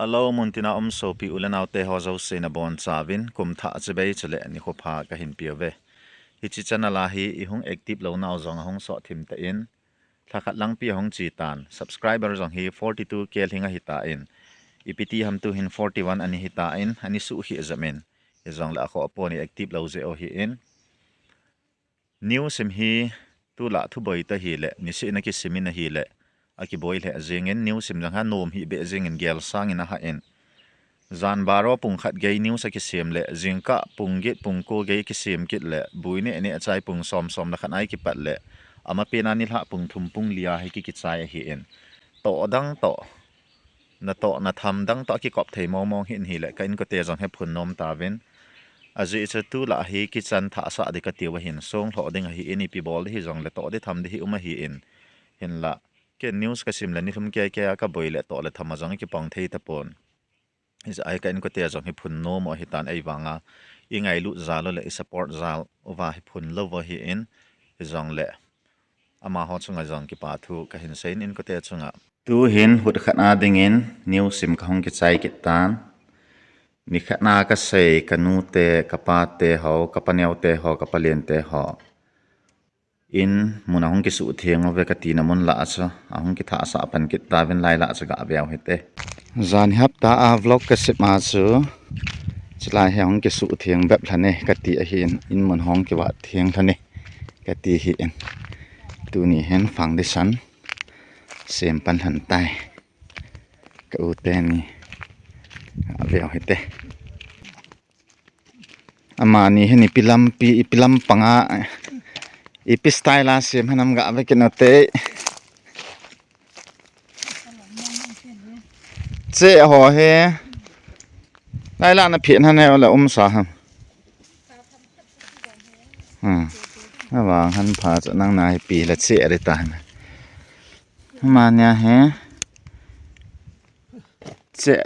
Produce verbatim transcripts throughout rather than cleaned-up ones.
Hello, muntina um sopi u le naote ho jouse nabonchauvin, kum thah chibai chule nikho pha kahin peuve. Hiche channel a hi ihung active lou nau jong ahung soh thim tan, lhakhat langpi ahung che tan, subscriber jong hi forty two K lhing ahitan, ipi ti ham tuhin forty one ana hitan, ana suhkheh jep in, hijongle akhoh pon, i active lou jeh u ahin. News sim hi tulai thuboi tah ahile, niseh a kisim in ahile, akiboi lheh jengin, news sim jong hi anom hih beh jengin, gel sangin ahah in. Jan baro pung khat gei news akisem le, jingkah pung get pung ko gei kisem kit le, bui neh neh achai pung som som le khat a ikipat le, amapen a nilhah pung thum pung li a hi ki, kichai ahin. Toh dang toh, natoh natham dang toh akikop thei mong mong hih in ahile, ka inkote jong hi phun nom tauvin. Ajeh chu tulai hi kichan thah sah ding katiu ahin, songlhoh ding ahin, ipi bol ding hijongle toh ding tham ding hi um ahin. Hinlah, ken news kasim le nilhum kei kei a kaboi le toh le tham a jong kipang thei tapon. Hijeh a hi ka inkote jong hi phun nom u ahitan, eivanga ingailut jal u le i support jal uva hi phun lou u ahin, hijongle amaho chunga jong kipa thu kahin seiyin inkote chunga. Tuhin hut khat a dingin news sim kahung kichai kit tan. Nikhat a kasei kanute, kapate ho, kapaneote ho, kapalente ho in mun ahung kisuhtheng uve katina mun lah chu ahung kithahsah pan kit tauvin, lai lah chu gah veu hite. Jan hapta a vlog kasem a chu, chulai hi ahung kisuhtheng bep lhon e kati ahin, in mun hung kivah theng lhon e kati ahin. Tuni hin foundation sem pan lhon tai. Ka u teni. Gah veu hite. Amani hin ipi lampi, ipi lampanga, ipi style a sem ham gah ve kit u hite. Cheh ho hi. Lai lah na phet han he, ole umsa ham. Hmm. Avang han pha chu nang na hi pi la cheh ri ta han. Amani hi. Cheh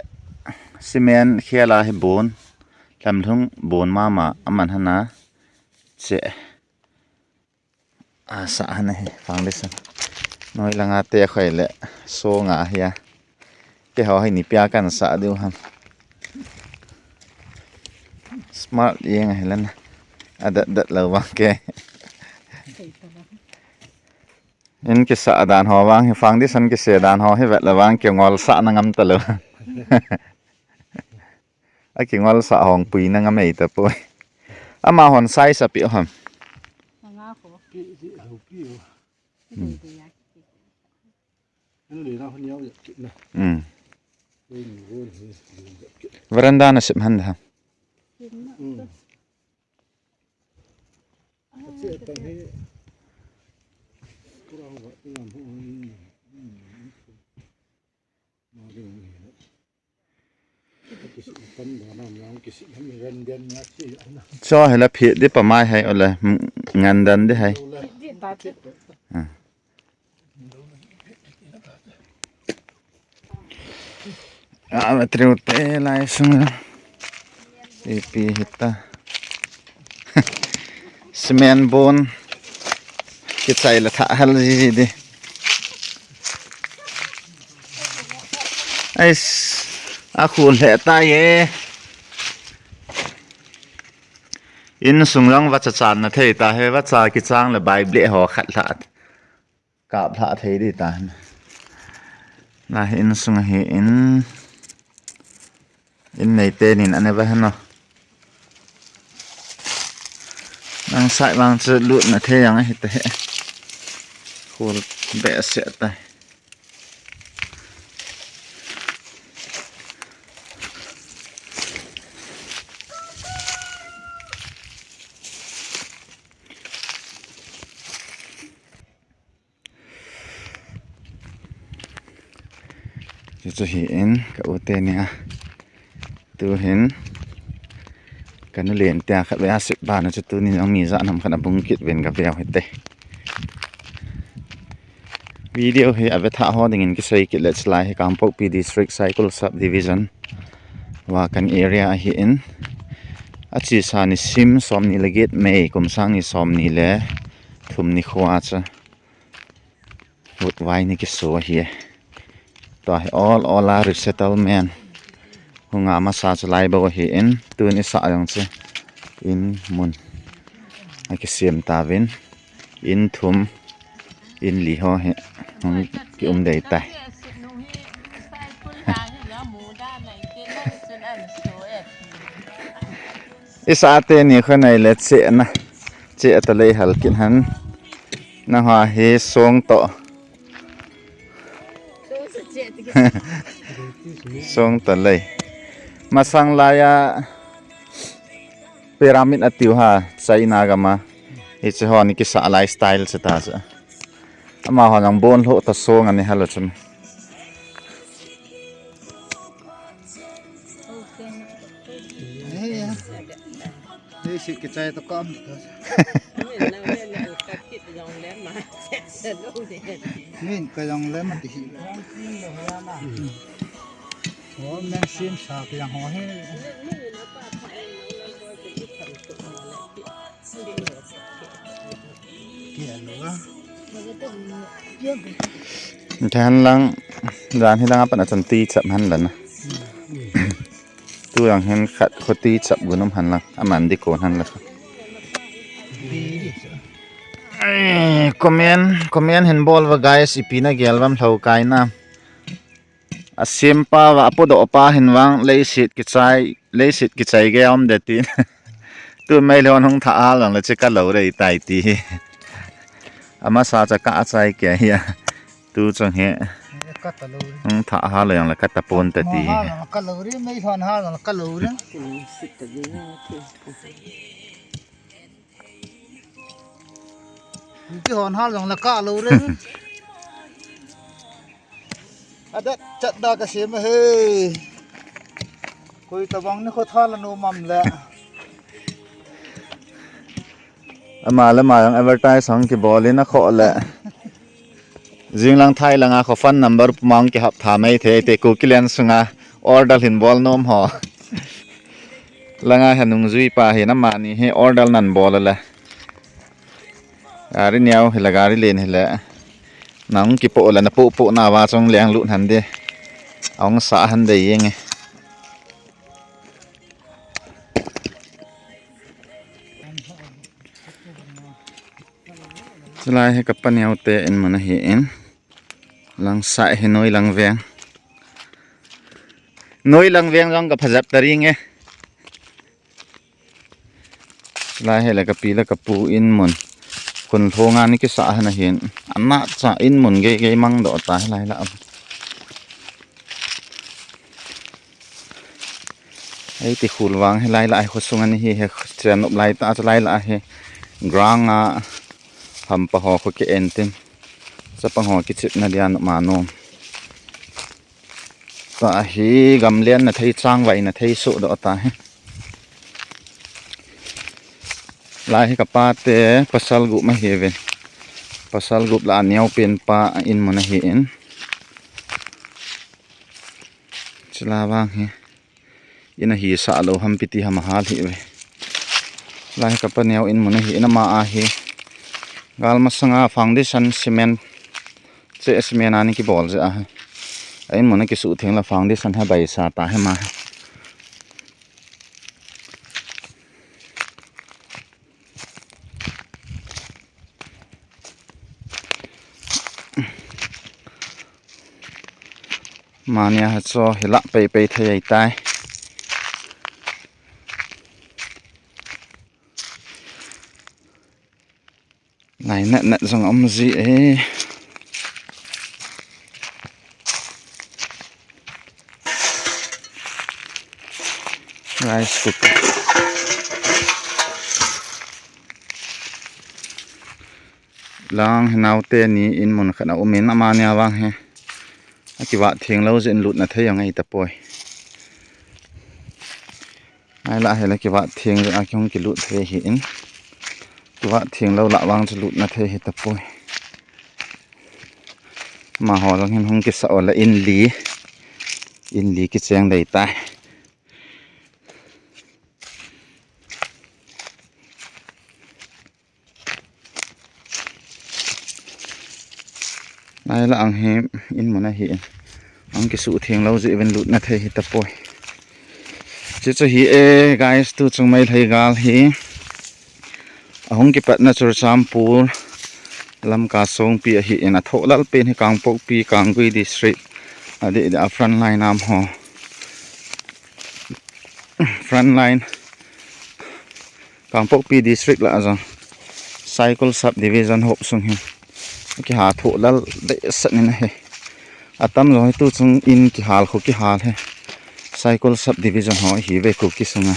cement khel a hi bon. Lhamlhung bon mama aman hana. Cheh. Asah hana hi foundation. Noi langa te khoi le songa hi a. Keiho hi nipia kansah diu ham. Smart jeng ahi lana. Adat dat lou vang ke. In kisah dan ho vang hi, foundation kise dan ho hi vet le vang kingolsah na ngam talou. Akingolsah hong pui na ngam ei tapoi. Amahon size api ham. Anga ko. Pi, pi, pi. Hmm. Pi, pi, ya. Ano le na hon yau ya kit na. Hmm. Pi ni wo ni ya kit. Veranda na sem han da. Hmm. Ache tang hi. Kurang ba tingam ho ni. Ma ding ni. Cho hela phi di pa mai hai ole ngan dan di hai. A, triu te lai sung. Ipi hita. Cement bon. Kichai la tha hal ji di. Ais, a khul he ta ye. In sung lang vacha chan na thei ta he, vacha kichang le Bible ho khat hlat. Kap hlah thei di ta. Na hi insung hi in, in neite nin ane va heno. Nang sai vang chu lut na thei ang hi te. Khul be se ta. Chu chu hi in ka u te nia. Tu hin ka nu len tia khat ve a sip ba na chu tu ni jong mi ja nam khat a bung kit ven ka veu hi te. Video hi a ve tha ho ding in kisei kit le chulai hi Kangpokpi District Saikul Subdivision wa kan area ahi in. A chi sa ni sim som ni le get May kum sang ni som ni le thum ni khua cha. Vutvai ni kiso hi e. Tua hi ol ol a resettlement. Nga masa chu lai bou ahi in, tun i sah jong chu in mun a kisem ta vin, in thum, in li ho hi hung ki um dei tai. I sah te ni kho nai le che na, che ta lei hal kin han. Na ha hi song to. Song ta lei. Masang laiya pyramid atiu ha, China gama. Hiche ho ni kisa lifestyle se ta sa. Ama ho nang bon lo ta song ani halo chun. Hei, si kichai to kam to. Min ka jong le ma ti hi. Ho men sim sa ki jong ho hi. Ki alo a. Than lang, dan hi lang apan a chan ti chap han lan a. Tu lang hin khat kho ti chap gun um han lang, aman di kon han lang. Ai, comment, comment hin bol va guys, ipi na gel vam lhou kai na. A sim pa va, a podoh pa hin vang, leiset kichai, leiset kichai ge om de tin. Tu mai lhon hung tha a lang le che ka lo rei tai ti hi. Ama sa cha ka a chai ke hi a. Tu chang he. Ka ta lo ri. Hung tha ha lo yang le ka ta pon ta ti. Mo ha lo ka lo ri, mai lhon ha lo ka lo ri. Kin sit ta ding a ti. Ti hon ha lo la ka lo ri. Adat chat da ka sem he. Koi ta bang ni kho tha la nu mam le. Ama le ama jong advertise hung kibol in a kho le. Jing lang thai langa kho phone number pumang kihap tha mai thei te Kuki lian sunga order hin bol nom ho. Langa he nungjui pa hin amani hi order nan bol le. Gari niau hi le gari len hi le. Nang kipo le na po po na va chong leng lut han de. Ong sa han de yeng e. Chulai hi ka paneo te in mun ahi in. Lang sa hi noi lang veng. Noi lang veng jong ka phajap ta ring e. Chulai hi le ka pi le ka pu in mun. Khun lhonga ni kisa hana hin. Ana cha in mun gei gei mang doh ta hi lai la. Hei ti khul vang hi lai la hi khosung ani hi he chen nop lai ta chu lai la hi. Ground a hampa ho kho ke en tin. Chapang ho kichipna dia nop ma nom. Ta hi gamlian na thei chang vai na thei su doh ta hi. Lai hi ka pa te pasal gup ma hi ve. Pasal gup la aneo pen pa in mun ahi in. Chila vang hi. Ina hi sa lo ham piti ham hal hi ve. Lai hi ka paneo in mun ahi in ama ahi. Gal masanga foundation cement. Che cement ani kibol je ahi. A in mun a kisu theng la foundation ha bai sa ta he ma. Mania ha cho hi la pei pei thei ai tai. Lai nat nat jong um ji e. Rice cooker. Lang hi naote ni in mun khat a um in amani avang hi. A kivat theng lo jeh in lutna thei angai tapoi. Ai la hi la kivat theng jeh a kihung kilut thei hi in. Kivat theng lo la vang chu lutna thei hi tapoi. Amaho jong hin hung kisa o la in li. In li kicheng dei tai. Lai la ang hi in mun ahi in. Ang kisu theng lo jeh uvin lutna thei hi tapoi. Chuche hi e guys, tuchung Meitei gal hi ahung kipatna Churachandpur, Lamka Songpi ahin, athoh lal pen hi Kangpokpi, Kanggui district, adeh deh a frontline nam ho. Frontline Kangpokpi district lah a jong Saikul subdivision hop sung hi kiha thoh lal deh sat in ahi. Atam jong hi tuchung in kihal khu kihal hi. Saikul subdivision ho hi ve Kuki sunga.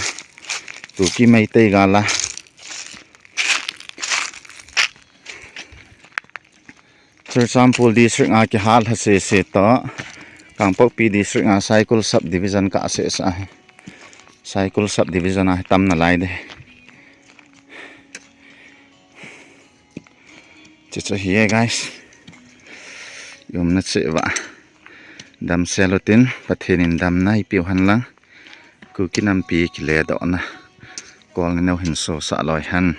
Kuki Meitei gal a. Churachandpur district a kihal ha sese toh Kangpokpi district a Saikul subdivision kah sesa hi. Saikul subdivision a hi tam nalai deh. Chuche hi e guys. Umna cheh uva damsel utin, Pathen in damna eipiu hen lang, Kuki nampi kiledohna kol neo hin sosah loi hen.